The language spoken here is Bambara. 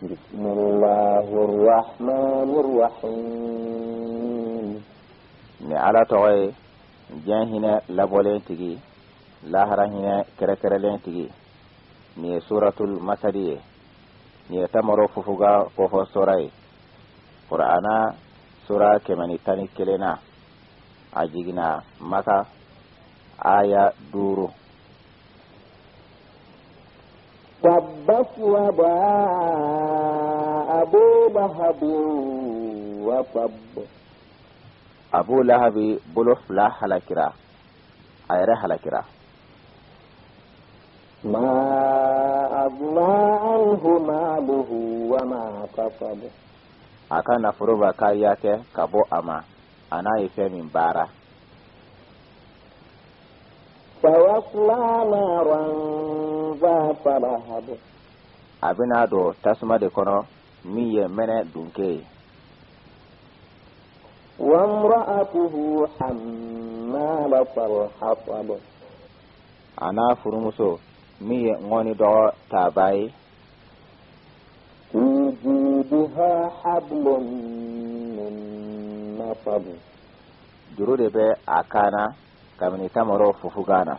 بسم الله الرحمن الرحيم. Ni Ala tɔgɔ ye, diɲɛ hinɛ labɔlen tigi, lahara hinɛ kɛrɛkɛrɛlen tigi. Nin ye Suratul Masadi ye. Nin ye tamaro fufuga kofɔ sura ye, Kurana sura 111na. A jiginna Maka, aya 5. تبت يدا أبي لهب وتب. Abu Lahabi bolo fila halakira, a yɛrɛ halakira. ما أغنى عنه ماله وما كسب. A ka nafolo ma kariya kɛ ka bɔ a ma, a n'a ye fɛn min baara. سيصلى نارا ذات لهب. A bɛna don tasuma de kɔnɔ min ye mɛnɛ dunke ye. وامرأته حمالة الحطب. A n'a furumuso min ye ŋɔni dɔgɔ taba ye. في جيدها حبل من مسد. Juru de bɛ a kan na kabini tamaro fufugan na.